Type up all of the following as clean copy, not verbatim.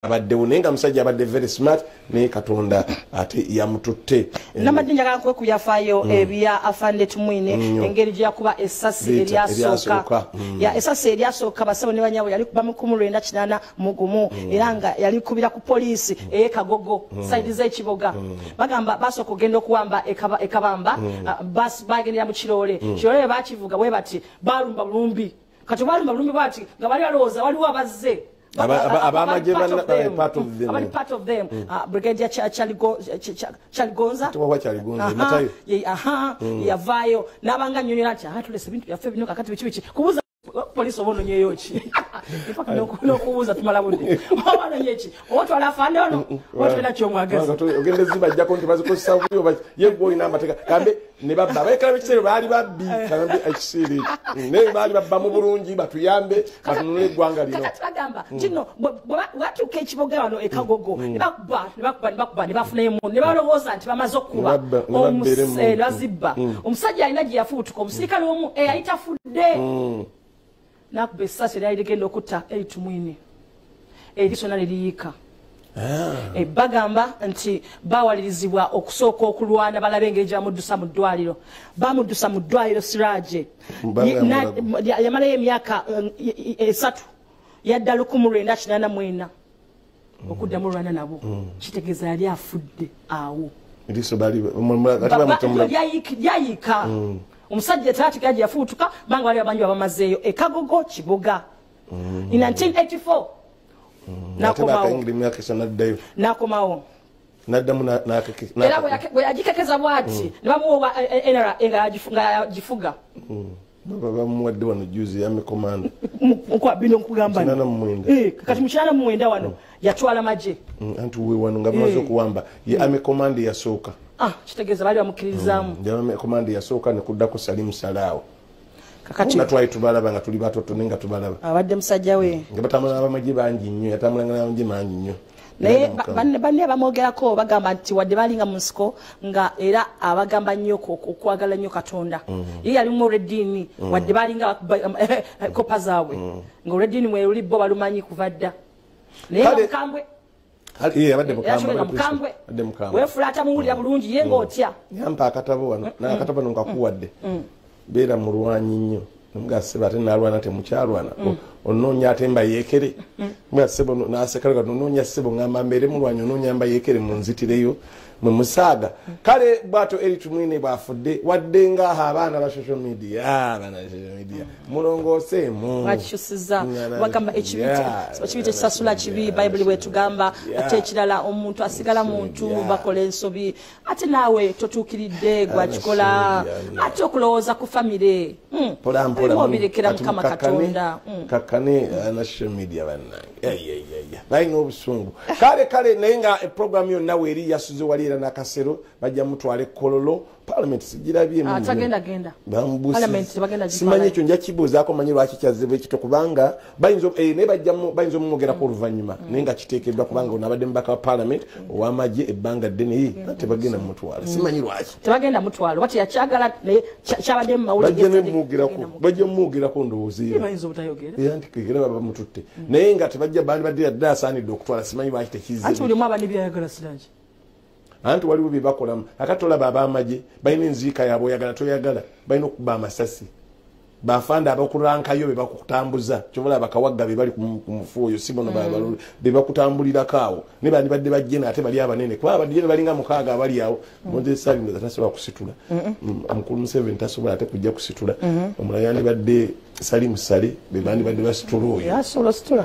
Abaddewo, naye nga musajja abadde very smart, naye Katonda ate yamututte. Namadde njagala nkuwe ku byafaayo ebya Afande Tumwine, engeri gye yakuba essasi eryasooka. Ya essasi eryasooka, basabo ne banyabo, yali kuba mu 1981, era nga yali kubira ku poliisi ey'e Kagogo, side z'ekiboga. Bagamba basooka okugenda okuwamba ekabamba, bagendera mu kiroole. Kiroole bakivuga bwe bati, balumba bulumbi. Kati balumba bulumbi bwati nga bali balowooza waliwo abazze abamagye, part of them. Abali part of them, Brigadier Kyaligonza. Kyaligonza. Yavaayo n'abanga nnyonnyola nti aha, tulese ebintu byaffe bino, kakati biki biki. Kubuuza poliisi oba ononyeyo ki? N'okubuuza tumala budde. Oba ononye ki? Oba otwala afande ono, oba tolina kyomwagaza? Ogenda zibajjako nti bazikozesa bubi, oba ye gwe olina amateeka. Kambe ne babba abayekala b'ekiseera baali babbi, kambe ekiseera ekyo naye baali babbamu bulungi, batuyambe batunule eggwanga lino. Kakati bagamba kino, bwatuuka ekiboga wano ekagogo, ne bakuba, ne bakuba, ne bakuba, ne bafunayo emundu, ne balowooza nti bamaze okukuba, ne bazibba. Omusajja alina gye yafuutuka, omusirikale omu eyali tafudde nakuba essasi eryali ligenda okutta Elly Tumwine, eriiso nalyo liyiika. Bagamba nti bawalirizibwa okusooka okulwana balabe engeri gyebamuddusa mu ddwaliro. Bamuddusa mu ddwaliro, Siraje, yamalayo emyaka 3. Yadda 1984 okuddamu olwana nabo. Kitegeeza yali afudde awo, lyayiika. Omusajja tatika gye yafuutuka, banga bali abangi babamazeeyo ekagogo kibuga in 1984. Nakomawo era bwe yagikekeza bwati ne bamuwa NRA nga yagifuga. Bamuwadde wano juzi ya commander. Bino nkugamba kati mu 89 wano yatwala magye. Anti we wano nga bamaze okuwamba ye army commander yasooka. Ah, kitegeeza baali bamukkiririzaamu. Army commander yasooka nekuddako Salim Salaawo. Kakati nga twali tubalaba nga tuli batoto, naye nga tubalaba. Abadde musajja we. Nga batambula n'abamagye bangi nnyo, yatambulanga n'abamagye mangi nnyo. Naye banne bamwogerako bagamba nti wadde balinga mu nsiko, nga era abagamba nnyo okwagala nnyo Katonda. Ye yalimu olw'eddiini, wadde balinga kopa zaabwe, nga olw'eddiini mweruli bo balumanyi kuva dda, naye nga mukambwe. Mukambwe, weefula atamuwulira bulungi, ye ng'otya. Yampa akatabo wano, akatabo no nkakuwadde, beera mulwanyi nnyo. Nga ate nalwana, temukyalwana, onoonya ate mbayeekere. Nga ssebo nasekalaga, onoonya ssebo, ngamba mbeere mulwanyi, onoonya mbayeekere munzitireyo mwe musaaga. Kale bwatyo Elly Tumwine bwafudde, wadde nga abaana ba social media, abaana ba social media mulongooseemu. Bakikyusiza, bagamba ekibi tekisasula kibi, Bayibuli bwetugamba. Ate ekirala, omuntu asigala muntu, bakola ensobi, ate naawe totuukiridde gwakikola, ate okulowooza ku famire obirekera Mukama Katonda. Kakkane na social media bannange, balina obusungu. Kale kale, naye nga eprogramu yonna weeri yasuze wali era nakasero bajja mutwala ekololo. Parliament sigirabye. Simanyi ekyo, nja kibuuzaako manyi lwaki kyazibwa ekito, kubanga naye bayinza omumwogerako oluvannyuma, naye nga kiteekeddwa kubanga ono abadde mubaka wa parliament ow'amagye ebbanga ddene, tebagenda mumutwala, simanyi lwaki. Tebagenda mutwala oba teyakyagala, naye kyabadde mu mawulire. Bajja mumwogerako ndowooza era nti era baba mututte, naye nga tebajja, bandibadde yadde asaanidde okutwala, simanyi lwaki tekize. Anti buli omu aba nebyayagala, Siraki. Anti waliwo bye bakolamu. Akati olaba ab'amagye balina enziika yaabwe, oyagala toyagala balina okuba amasasi. Bafanda abakurankayo be bakutambuza, kyobola bakawagga be bali ku mufu oyo, si bono be bakutambulirako awo, ne bandibadde bajje ate bali abanene, kuba abadde balinga 6 abali awo. Moses Sali tasobola kusitula, mukulu Museveni tasobola ate kujja kusitula. Omulala yandibadde Salim Saleh, be bandibadde basitula oyo.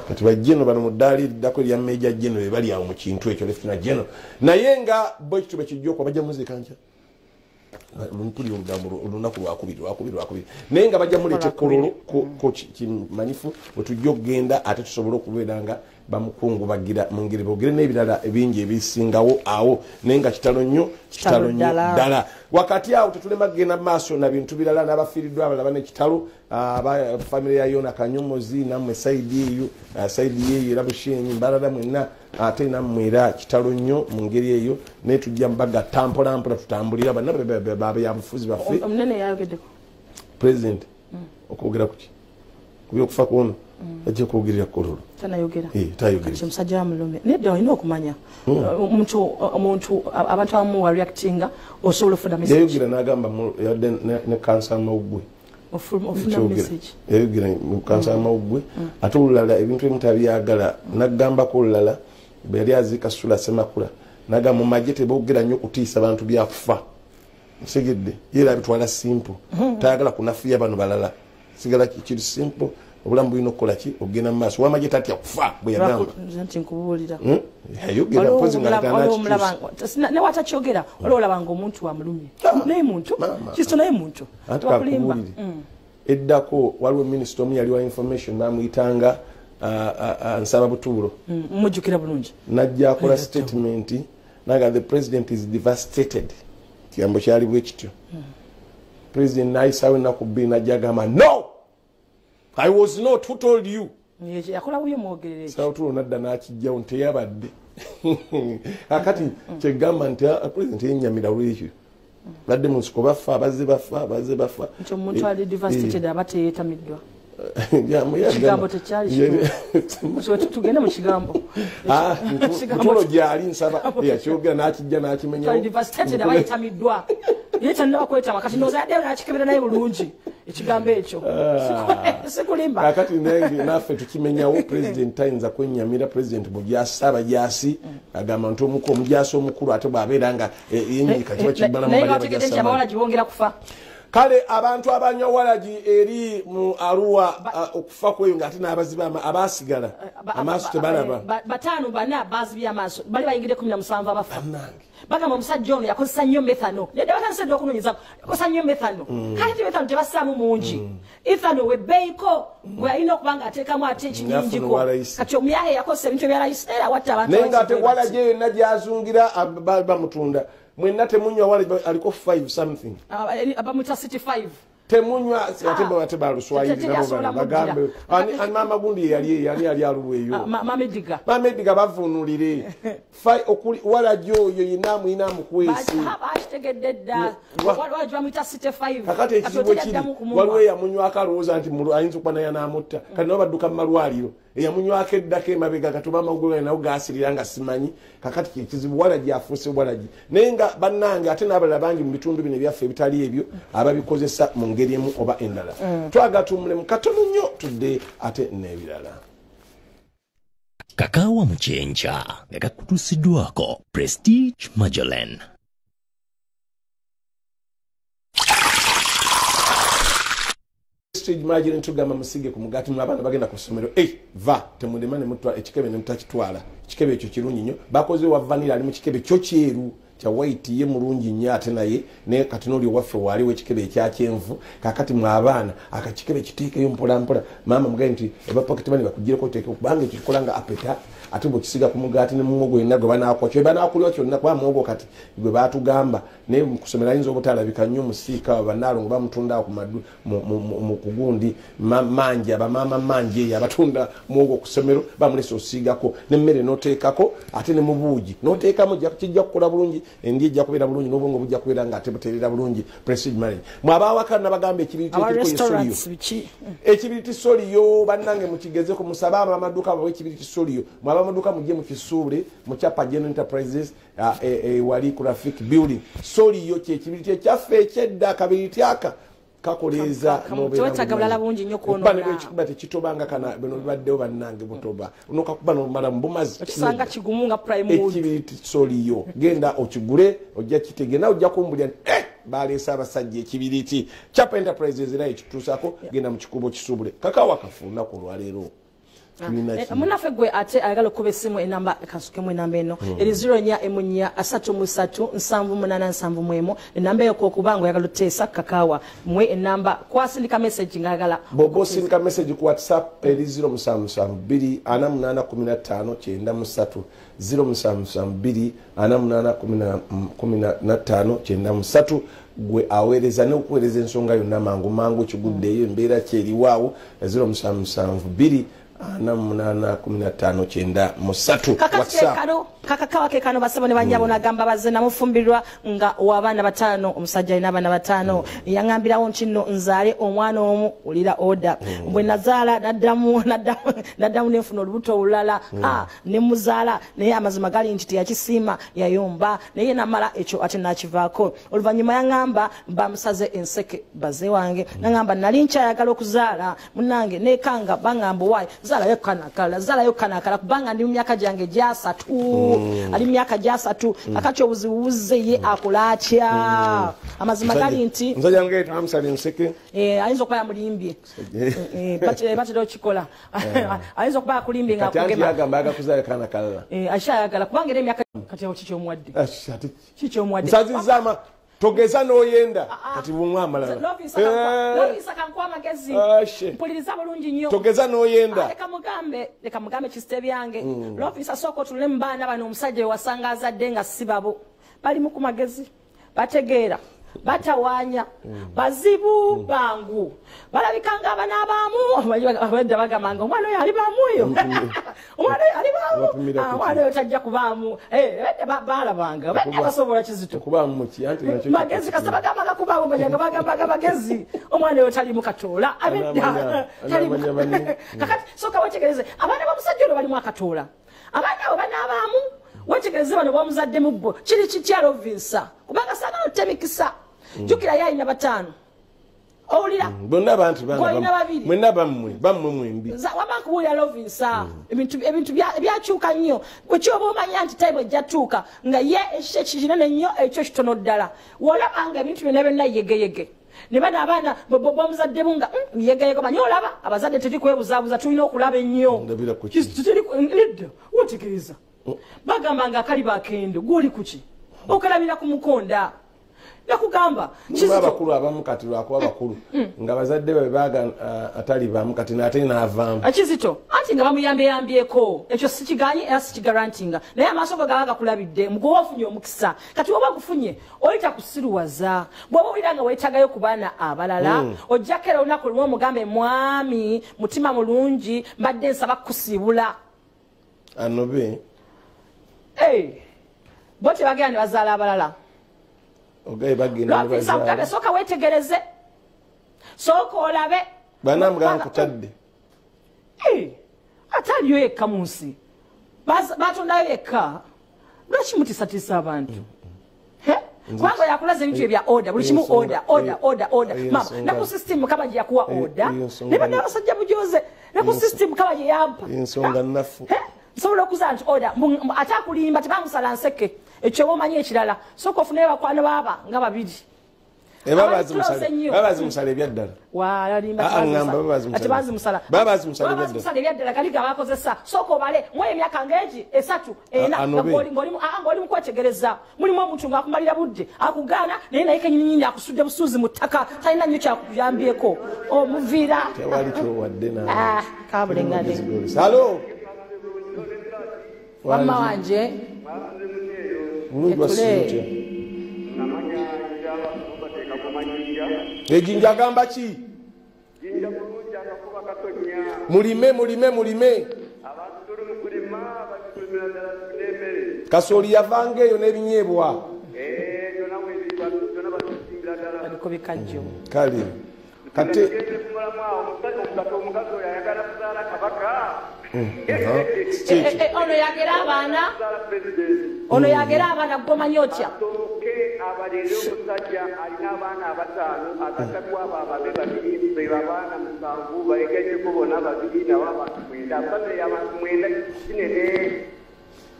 Kati bajjeno bano mu ddaala eriddako erya Major General be bali awo mu kintu ekyo, Lieutenant General, naye nga bo ekituba kijja okuba bajja muziika nkya. Mpuli olugambo olunaku lwakubiri, lwakubiri, lwakubiri, naye nga bajja muleeta ekkololo ko kimanyifu bwe tujja okugenda, ate tusobole okubeera nga bamukungubagira mu ngeri boogere n'ebirala ebingi ebisingawo awo. Naye nga kitalo nnyo, kitalo nnyo ddala. Wakati awo tetulema kugenda mu maaso na bintu birala n'abafiiriddwa abalala n'ekitalo, aba famire ya Yona Kanyomozi, nammwe side eyo, side yeeyo era Bushenyi, Mbarara, mwenna ate nammwe era kitalo nnyo mu ngeri eyo, naye tujja mubagatta mpola mpola, tutambulira banna babyabufuzi baffe. Omunene yayogeddeko. President okwogera kuki kubyokufa kwono? Ajja kwogerera Kololo. Tanayogera. Tayogera. Kati omusajja wamulumye. Nedda olina okumanya. Omuntu abantu abamu wa reactinga osobola ofuna message. Yayogera n'agamba yadde ne kansa mawuggwe. Ofuna message. Yayogera mu kansa mawuggwe. Ate olulala ebintu ebimu tabyagala. N'agambako olulala bwe yali aziika Sula Ssemakula. N'agamba mu magye teboogera nnyo kutiisa bantu byakufa. Nsigedde. Ye era abitwala simple. Tayagala kunafuya bano balala. Sigala kiri simple. Obulamu bulina okukola ki okugenda mu maaso. Wamagye tatya kufa bwe yagamba. Nti nkubuulira. Yayogera mpozi nga atanakikyusa. Ne watakyogera waliwo olabanga omuntu wamulumye. Naye muntu. Kristo naye muntu. Twakulimba. Eddako waliwo minisita omu yali wa information bamuyitanga Nsaba Butuulo. Mujjukira bulungi. Najja akola statement naga the president is devastated. Kigambo kyali bwe kityo. President n'ayisaawo ennaku bbiri najja agamba no! I was not, who told you? Yakola wuyo mwogerere. Nsaba nadda n'akijjawo nti teyabadde. Akati kyegamba nti president yennyamira olw'ekyo. Badde mu nsiko bafa, bazze bafa, bazze bafa. Nti omuntu ali devastated aba teyeetamiddwa. Kigambo tekyali kituufu. Tugende mu kigambo. Ntulo gyali nsaba yakyogera n'akijja n'akimenyawo. Ali devastated aba yeetamiddwa. Ye tannaba kwetama kati ndowooza yaddeyo n'akikebera naye bulungi. Ekigambo ekyo. Sikulimba. Kakati naffe tukimenyawo president tayinza kwennyamira. President mujaasi abajaasi agamba nti omujaasi omukulu ate bw'abeera nga yennyika kiba kibbala mu bali abajaasi. Naye bongera kufa. Kale abantu abanywa walagi eri mu Arua okufa kweyo nga ate n'abaziba abaasigala amaaso tebalaba. Bataano bana baazibye amaaso bali bayingidde 17 abafa. Bagamba omusajja ono yakozesa nnyo methano. Nedda batandise dda okunoonyeza yakozesa nnyo methano. Kale ti methano tebassaamu mungi. Ethano webbeeyiko gwe alina okuba nga ateekamu ate ekinyingiko. Kati omuyaye yakozesa ebintu ebya layisi era watta abantu. Naye ng'ate walagi eyo yonna gy'azungira bamutunda. Mwenna temunywa walagi aliko 5 something. Abamuta 65. Temunywa ate baba baluswayiri nabo bagambe ani mama gundi yali yali aluweyo. Mama Mediga bavunulire. Okuli walagi oyo yina mwina mukwesi. Bakitegedde dda. Walagi bamuta 65. Kakati ekizibu kiri waliwo eyamunywako alowooza nti ayinza okuba naye anaamutta. Kati nabo badduka mu malwaliro. Eyamunywako eddako emabega katuba amagulu nawo gaasirira nga simanyi. Kakati ekizibu walagi afuuse walagi. Naye nga bannange ate n'abalala bangi mu bitundu bino ebyaffe ebitali ebyo ababikozesa mu ngeri emu oba endala. Twagala tuwummulemu katono nnyo tudde ate n'ebirala. Kakaawa mu kyenkya nga kakutuusiddwako Prestige Magellan. Prestige Magellan tugamba musige ku mugaati mu abaana bagenda ku ssomero. Va temulema ne mutwala ekikebe ne mutakitwala. Ekikebe ekyo kirungi nnyo. Bakoze wa vanilla ali mu kikebe kyo kyeru. Kya white ye mulungi nnyo ate naye naye kati n'oli owaffe waaliwo ekikebe ekya kyenvu. Kaakati mwe abaana akakikebe kiteekeyo mpola mpola. Maama mugambe nti oba pocket money bakuggyireko oteeke kubanga ekyo kikola nga apeta ate bw'okisiga ku mugaati ne muwogo yenna gwe banaakuwa kye banaakulya kyonna kuba muwogo kati gwe baatugamba naye mu kusomero ayinza obutalabika nnyo musiika bannaalongo bamutunda awo ku maddu mu kugundi manja bamaama manja eyo abatunda muwogo ku ssomero bamulese osiigako n'emmere n'oteekako ate ne mu buugi n'oteekamu kijja kukola bulungi endi ejja kubeera bulungi n'obwongo bujja kubeera nga ate buteerera bulungi. Prestige Marriage mwe abaawaka nabagamba ekibiriti ekiriko ye soliyo. Ekibiriti soliyo bannange mukigezeko musabe ab'amaduuka bawe ekibiriti soliyo. Mwe ab'amaduuka mujje mukisuule mu Chapa General Enterprises wali ku Rafik Building. Soliyo kyekibiriti ekyaffe ekyedda akabiriti aka kakoleeza n'obeera bulala bungi nnyo kwonoona. Ekikuba tekitobanga kana bino bibaddewo bannange butoba. Onokakuba n'omala mu bumazi. Okisanga kigumu nga prime wood. Ekibiriti soliyo genda okigule ojja kitegera nawe ojja kumbulira nti baleese abasajja ekibiriti. Chapa Enterprises era ekituusaako genda mu kikubo kisuubule. Kakaawa kafu olunaku olwaleero. Munaffe gwe ate ayagala okuba essimu enamba kansukemu enamba eno eri 04 33 78 71 enamba eyo kwokuba nga oyagala oteesa kakaawa mwe enamba kwasindika message ng'ayagala bw'oba osindika message ku WhatsApp eri 0772 48 15 93 0772 48 15 93 gwe aweereza n'okuweereza ensonga yonna mangu mangu kiguddeeyo embeera kyeriwaawo 0772 48 15 93 WhatsApp. Kakakawa ke kano basebo ne banyabo nagamba bazze namufumbirwa nga w'abaana 5, omusajja alina abaana 5. Yaŋŋambirawo nti nno nzaale omwana omu, ulira order. Bwe nazaala naddamu nenfuna olubuto olulala, ne muzaala, naye amazima gali nti teyakisiima, yayomba, naye namala ekyo ate n'akivaako. Oluvannyuma yaŋŋamba bamusaze enseke baze wange, naŋŋamba nali nkyayagala okuzaala munnange, neekanga baŋŋamba waayi zaalayo kanakala, zaalayo kanakala, kubanga ndi mu myaka gyange gyasatu, ali myaka gyasatu. Akati obuzibu buzze ye akola atya? Amazima gali nti omusajja wange amusala enseke, ayinza okuba yamulimbye, batera okikola, ayinza okuba akulimbye nga akugema. Agamba agakuzaala kana kalala, akyayagala kubanga era emyaka kati awo kikyomuwadde, kikyomuwadde nsazizzaama togeza n'oyenda kati bumwe amalala. Lovisa kankuwa amagezi, mpuliriza bulungi nnyo. Togeza n'oyenda. Leka mugambe kisite byange. Lovisa sooka otunule mu baana bano omusajja we wasanga azadde nga si babo, balimu ku magezi, bategeera, batawaanya, bazibu, bangu, balabika nga abanaabaamu. Abadde bagamba nga omwana oyo ali baamu, oyo omwana oyo ali baamu, omwana oyo tajja kubaamu. Balabanga badde basobola kizito magezi, kasita bagamba gakubaamu manyanga bagambaga magezi, omwana oyo talimu katoola. Kakati sooka wetegereze abaana b'omusajja ono balimu akatoola, abaana abo banaabaamu. Wetegereze bano b'omuzaddemu bo kiri kitya Lovisa, kubanga saagala otemikisa. Jjukira ye alina 5, owulira bonna abantu mwenna bammwe mwembi. Wama nkubuulira Lovisa, ebintu byakyuka nnyo. Gwe kyoba omanya nti time ejja tuuka nga ye ekikye kinene nnyo, ekyo kitono ddala. W'olaba nga ebintu byonna byonna yegeyege, ne bano abaana b'omuzaddemu nga yegeyege, omanyi olaba abazadde tetuli kwebuzaabuza, tulina okulaba ennyo. Nedda wetegereza, bagamba nga akali bakendo gw'oli kuki okalabira ku mukonda. Nakugamba abakulu abamu kati lwakuba bakulu nga bazadde babe baga atali bamu kati nate n'avaamu akizito anti nga bamuyambeyambyeko, ekyo sikiganyi era sikigarantinga, naye amaaso go gaba gakulabidde mugoba ofunye omukisa. Kati woba gufunye oyita kusiruwaza, bw'oba owulira nga weetagayo ku baana abalala, ojjako era olunaku lumu omugambe mwami mutima mulungi mbadde nsaba kukusiibula anobe. Bo tebagenda ne bazaala abalala. Mugambe sooka weetegereze, sooka olabe. Banamugamba nkutadde. Ate aliyo yekka mu nsi, batondayo yekka, lwaki mutisatiisa abantu? Kubanga yakulaza ebintu ebya order, buli kimu order, order, order, order. Mama, ne ku system Mukama gye yakuwa order, ne bano abasajja mujoze, ne ku system Mukama gye yampa. Ensonga nnafu. Nsobola okuzaala nti order, ate akulimba tebamusala nseke, ekyo omanyi ekirala. Sooka ofuneyo bakwano baaba nga 2. Babazimusala ebyaddala. Bazimusala ebyaddala kali gabakozesa. Sooka obale mwe emyaka ng'egi 3 4 ng'oli mu kwetegereza. Mulimu omuntu ng'akumalira budde akugaana, naye naye kennyininyini akusudde busuuzi mu ttaka, talina nnyo kyakuyambyeko, omuviira tewali kyowadde naawe. Kabulengane. Halo wamma wanje ejinja agamba ki? Mulime mulime mulime. Kasooli yavanga eyo n'ebinyeebwa. Kale kate ono yagera abaana, ono yagera abaana gwomanyi otya?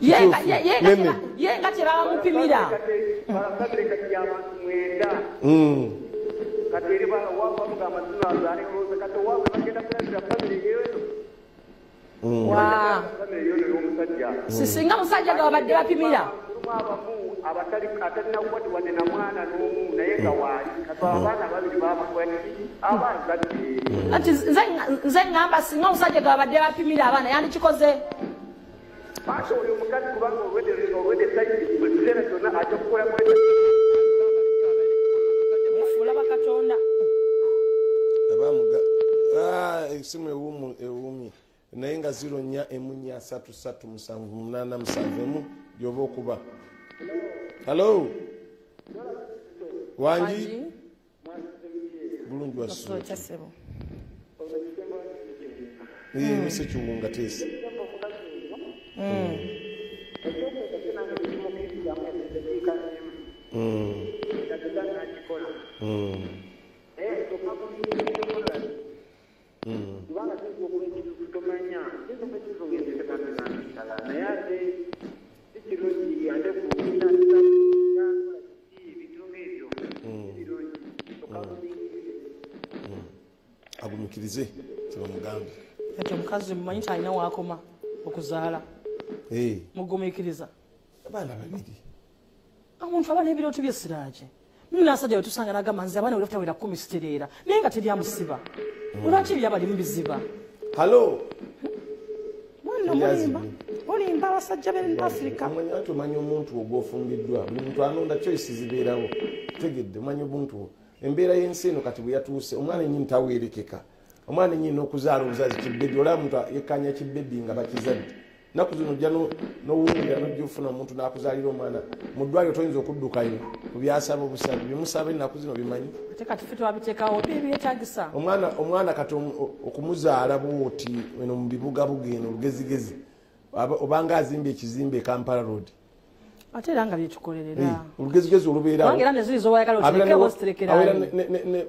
Ye nga tebamupimira. Singa musajja nga babadde bapimira. Anti nze ngamba singa omusajja nga babadde bapimira abaana yandikikoze. Mufuula bakatonda. Esimu ewumye naye nga 04 4 3 3 7 8 7 Gyoba okuba. Hello. Wangi. Bulungi wasuze. Mr. Kiwunga tesi. Agumikirize tebamugambye. Ati omukazi mumanyi nti alina waakoma okuzaala. Mugumikiriza. Abaana babiri. Omuntu aba n'ebirooto by'essiraaki. N'asajja bwe tusanga n'agamba nze abaana bwe batawera 10 sitereera naye nga teryamusiba. Lwaki ebyabalimu biziba? Hello. Olimba abasajja b'e Afrika. Omanyi omanyi omuntu ogw'ofumbiddwa. Buli muntu anonda choice zibeerawo. Tegedde omanyi obuntu. Embeera y'ensi eno kati bwe yatuuse omwana ennyini taweerekeka. Omwana ennyini n'okuzaala obuzazi kibbebi olaba omuntu yekkaanya kibbebi nga bakizadde. Nnaku zino ojja n'owulira n'ojja ofuna omuntu n'akuzaalira omwana. Mu ddwaliro toyinza okuddukayo ku byasaba obusabi. Bye musaba ennaku zino bimanyi. Ate kati ffe twabiteekawo byetaagisa. Omwana kati okumuzaala bw'oti eno mu bibugabuga eno olugezigezi obanga azimbye ekizimbe e Kampala Road. Ate era nga byetukolerera. Olugezigezi olubeerawo. Kubanga era ne ziri z'owayagala oterekewo oziterekera ani.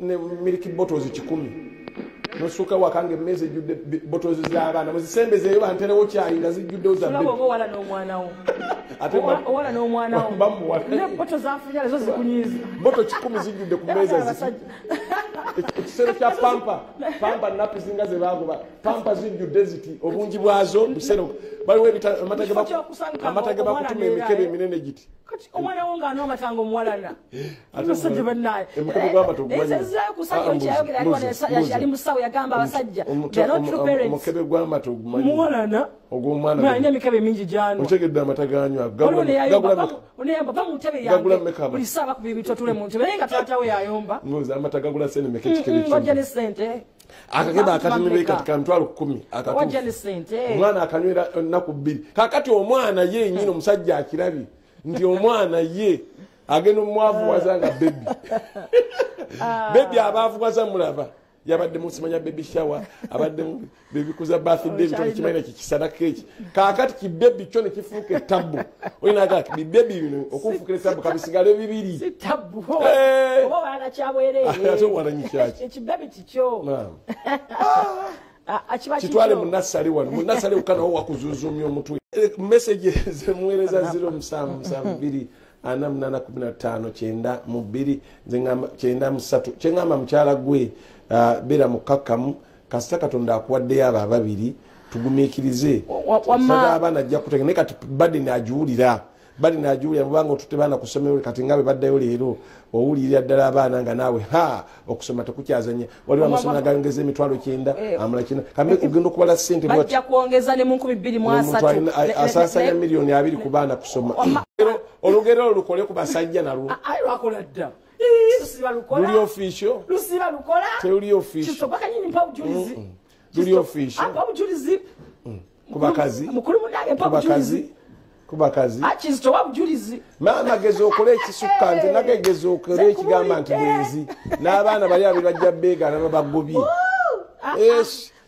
Ne milk bottles 100. Nosuka wakanga emmeeza ejjudde bottles z'abaana muzisembezeeyo banterewo kyayi nga zijjuddewo za Olaba oba owala n'omwana wo. Owala n'omwana wo. Ne bottle z'afunye lezo zikunyiiza. Bottle 100 zijjudde ku mmeeza ziti. Ekisero kya pampa nappi zinga ze baagoba. Pampa zijjudde ziti obungi bwazo busero. Waliwo amata ge bakutuma emikebe eminene giti. Kati omwana wo ng'anywa amata ng'omuwalana. Omusajja bannaye. Emikebe gw'amata ogumanyi. Ezaayo ku musajja okyayogera yali musawo yagamba abasajja. They are not true parents. Omukebe gw'amata ogumanyi. Muwalana. Ogw'omwana. Alina emikebe mingi gy'anywa. Otegedde amata g'anywa. Oneyamba va mu ntebe yange. Buli ssaawa bakuba ebitotule mu ntebe naye nga taata we yayomba. Mbuuza amata gagula ssente mmeka ekikebe kimu? Wajja ne ssente. Akakebe akatini kati ka 10,000 akatuufu. Wajja ne ssente. Omwana akanywera ennaku 2. Kaakati omwana ye nnyini omusajja akirabye nti omwana ye agenda omwavuwaza nga bebi. Bebi abaavuwaza mulaba. Yabadde musimanya baby shower, abadde bebikuza birthday bitone kimanyi kikisana keki. Kaakati kibebi kyo ne kifuuka ettabu. Olina aga bibebi bino okufuukira ettabu kabisigale bibiri. Si ttabu. Oba wala kyabwereere. Ate owalanyi kyaki? Ekibebi kikyo. Naam. Kitwale mu nursery wano. Mu nursery ukanawo wakuzuzumya omutwe. Message zemuweereza 0772 48 15 92 nze ngamba 93 kyengamba mukyala gwe beera mukakkamu kasita Katonda akuwaddeyo abo ababiri tugumiikirize. Abaana ajja kuteeka naye kati badde agiwulira kubanga otutte baana ku ssomero kati nga bwe baddayo leero owulirira ddala abaana nga naawe okusoma tekukyazanya. Waliwo amasomero agayongeza 90,000 amala 90 kambe ogenda okubala ssente bajja kwongeza ne mu 2003 asaasanya 20 million ku baana kusoma. Olugero olukole ku basajja nalwo. Lwakola dda. Luli official. Lusiba lukola. Teluli official. Kisoboka nyini mpa bujulizi. Luli official. Mpa bujulizi. Ku bakazi. Mukulu munange mpa bujulizi. Ku bakazi. Akizito wa bujulizi. Maama geza okole ekisukka nze nagegeza okole ekigamba nti bwenzi. N'abaana bali abiri bajja beegaana babagobye.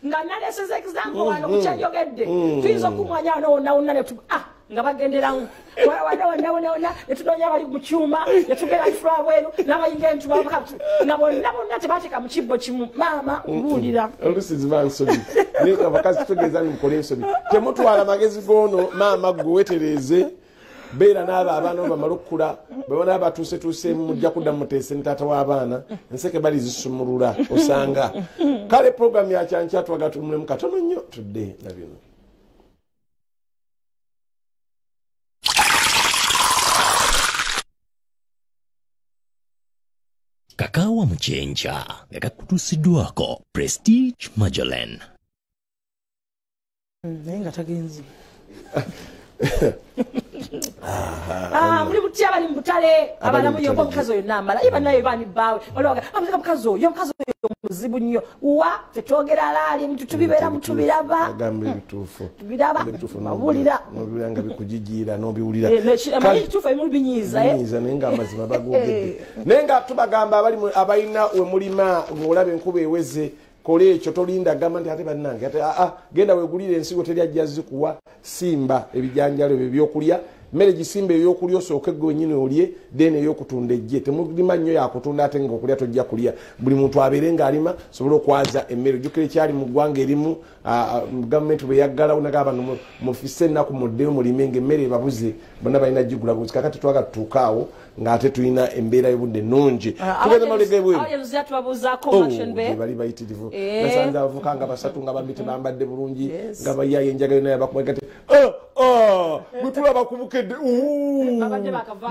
Nga naleseza example wano kukyayogedde. Tuyinza okumwanya wano wonna wonna ne nga bagenderamu wana netunoonya abali mu kyuma netugenda tufula bweru n'abayinga entuba nga bonna bonna tebateeka mu kibbo kimu. Maama nkubuulira oluusi ziba nsobi naye abakazi tutegeeza nti mukole ensobi. Temutwala magezi goono maama gwe weetereeze beera n'abo abaana bo bamale okukula bwe banaaba batuusetuuseemu mujja kudda muteese ne taata w'abaana enseke bali zisumulula osanga. Kale puroguramu ya kyankya twagala tuwummulemu katono nnyo tudde na bino. Kakawa mukyenkya nga kakutuusiddwako Prestige Magellan. Naye nga tagenze. Muli butya abali mu butale abalamu yomba omukazi oyo n'amala ye bannaye baani bbaawe olwoga omukazi oyo omukazi oyo Buzibu nnyo wa tetwogera laali muntu tubibeera mutubiraba agamba ebituufu tubiraba mawulira nobiwulira nga bikujijiira nobiwulira amanyi ekituufu ebimu binyiiza binyiiza naye nga amazima bagogedde naye nga tubagamba abali abalina we mulima ng'olaba enkuba eweze kola ekyo tolinda gamba nti ate bannange ate aa genda weegulire ensigo teri ajja zikuwa simba ebijanjalo ebyo ebyokulya mmere gisimba ebyokulya osooke gwe wennyini olye then ey'okutunda ejje temulima nnyo yakutunda ate nga okulya tojja kulya buli muntu abeere ng'alima sobole okwaza emmere ojjukira ekyali mu ggwanga erimu gavumenti bwe yaggalawo nagamba bano mufise ennaku muddeyo mulime ng'emmere ebabuze bonna balina gigula buzi kakati twagala tutuuke awo ng'ate tulina embeera y'obudde ennungi tugenda mawulire g'ebweru bali bayitirivu nasanze abavuka nga basatu nga bambi tebambadde bulungi nga bayaye enjaga yonna yabakuba kati bwe tulaba kubukedde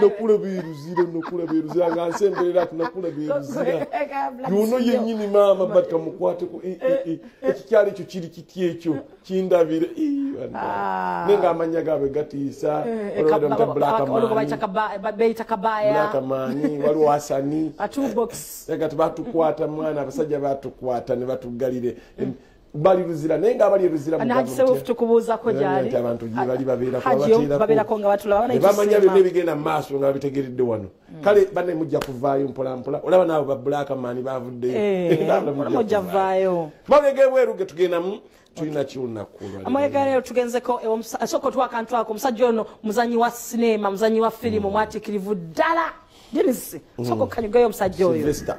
nakulaba eruzira nakulaba eruzira nga nsemberera ati nakulaba eruzira yono yennyini maama batka mukwateko ekikyalo ekyo kiri kiti ekyo kindabire naye ng'amannya gaabwe gatiisa Blackman waliwo Hasani gati batukwata mwana abasajja batukwata ne batuggalire bali Luzira naye nga bali Luzira tukubuuzako gyali abantu gye bali babeerako nga batulaba ne bamanya byonna ebigenda mu maaso nga babitegeredde wano kale banne mujja kuvaayo mpola mpola olaba naabo ba Blackman bavuddeyo mujja vaayo mawulire g'ebweru ge tugendamu tulina ki olunaku olwaleero amawulire leero tugenzeko sooka otuwa akantu ako omusajja ono muzanyi wa sinema muzanyi wa firimu mwatiikirivu ddala Dennis sooka okanyugayo omusajja oyo Sylvester.